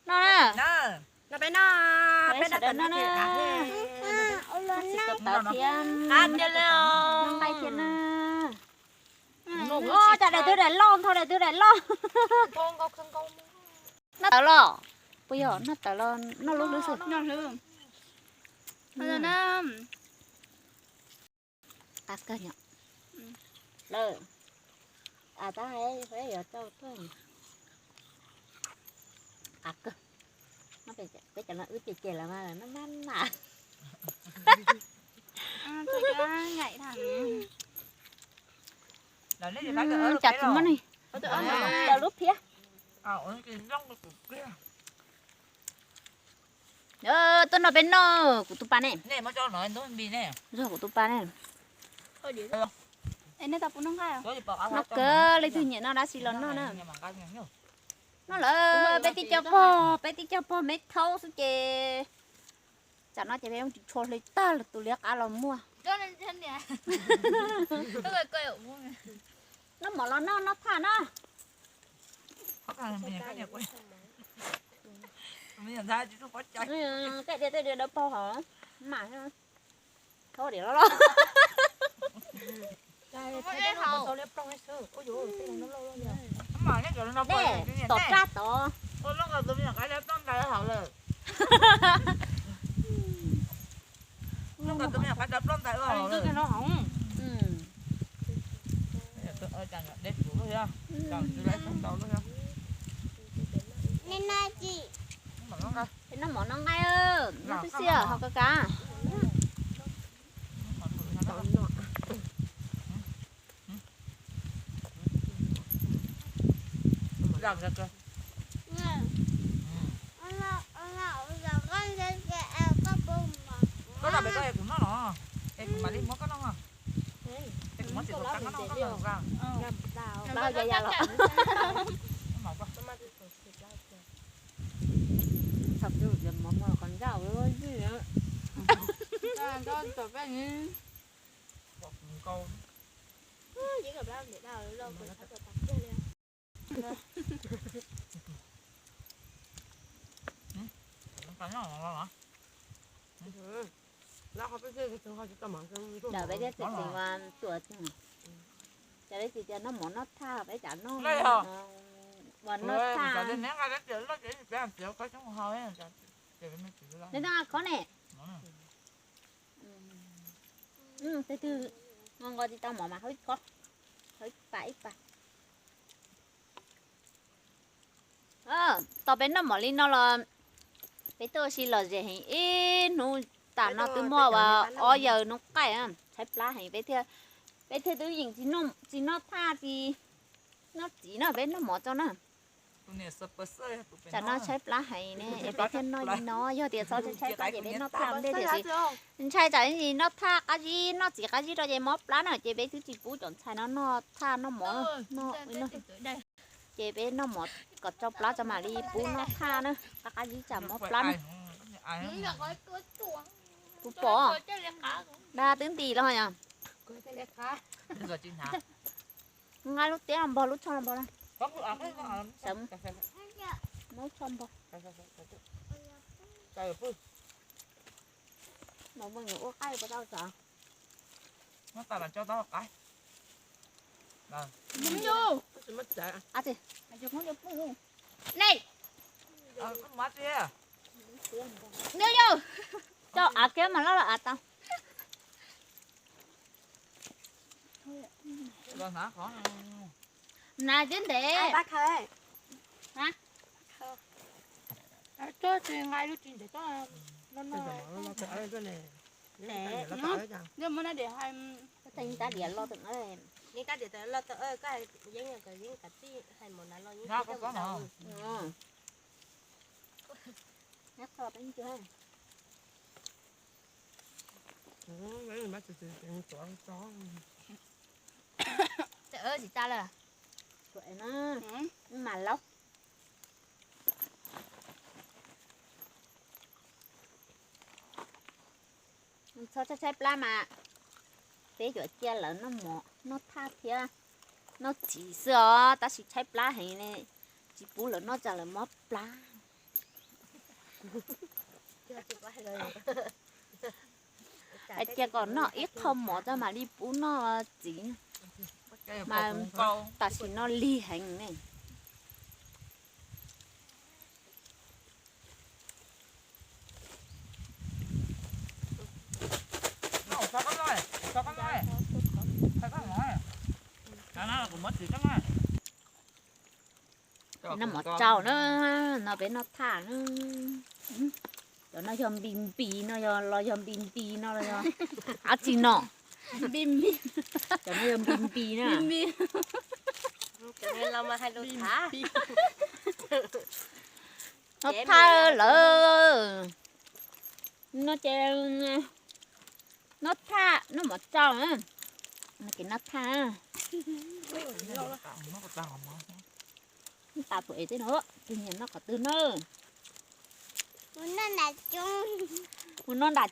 No na. No peb no, peb no tawm no na. Tsis tau tawv thiab, noj nqaij thiab na. Noj, cas daim twg daim loj, nthau daim twg daim loj. Noj tawv los? Puas yog noj tawv los noj lub hlwb xwb? Qab kawg nyom. Lawm. A tab, yuav tau tuaj. Qab kawg. Peb cov no wb ces ces lawm mas noj maj mam. Cas tsis muaj ne. Lawv lub phiab. Tuaj nrog peb noj, kuv tus pa ne. Yog kuv tus pa ne. Noj kawg, leej twg nyiam noj dab tsi los noj na. Noj lawm, peb tib co pog, peb tib co pog me thaub xwb ces. Tsam no ces peb mus tsis tshua hle tag, tus liab qab los muaj. Noj mov los noj, noj thaj na. Tej diav tej diav dawb paug hov, mam thaub diav loj loj. Tom raj tod. Noj mov noj nqaij, noj tib si ho kav kav. Koj noj pem koj es kuv noj los, es kuv mam li muab koj noj. Es kuv muab txiv tuam kab koj noj, koj noj. Plaub ya ya los. Thaum twg mov muag qhov ncauj. Lawv peb thiaj txiv txiv ua tuam, cas peb txiv tias noj mov noj thaj, peb cas noj ua noj thaj. Neb nqa khob ne. Tus twg nqa nqos tsis tau mov mas haus ib khob, haus ib pas ib pas. Tos peb noj mov li no los peb tuaj ua si lom zem heev, ib hnub tas no twb muaj ob yaws noob qaij tshaib plab heev, peb thiaj twb yeej tsis noj thaj tsis noj txiv na, peb noj mov tso na. Tsam no tshaib plab heev ne es peb thiaj noj li no, yog tias txhob tshaib plab ces peb noj thaj ua ntej tiam sis ntshai tsam ntsis noj thaj qab zib noj txiv qab zib rau ces mob plab na, ces peb twb tsis pub cov ntxhais no noj thaj noj mov no. Ces peb noj mov kom tsau plab tso mam li pub noj thaj na, qab qab zib tsam mob plab na. Kuv pom dab twb nti los yog. Nqa lub tiab npog lub tsho npog na. Muab tsho npog. Ua qaij puas tau tso? Nws yog tso av kiag mas loj loj av tau. Nas twb ntev. Yeej tab diav los tawm, yeej tab diav los tawm, koj yeej kom yeej kav tsij hais mov na los yeej. Tsis tas lawm. Mas laub. Txhob tshaib tshaib plab mas peb yuav cia lawv noj mov noj thaj thiab noj txiv xwb os, tab sis tshaib plab heev ne, tsis pub lawv noj tsam lawv mob plab. Hais tias kom noj ib qho mov tso mam li pub noj txiv. Mas tam sim no lig heev ne. Noj mov tsau na, no peb noj thaj na. Cov no yog npis npis no yog los yog npis npis no los yog dab tsi no? Cov no yog npis npis na. Noj thaj lawm. No ces noj thaj, noj mov tsau na. No ces noj thaj. Tas tus es tej no, tus nyiam noj qhov twg na? Mus noj nram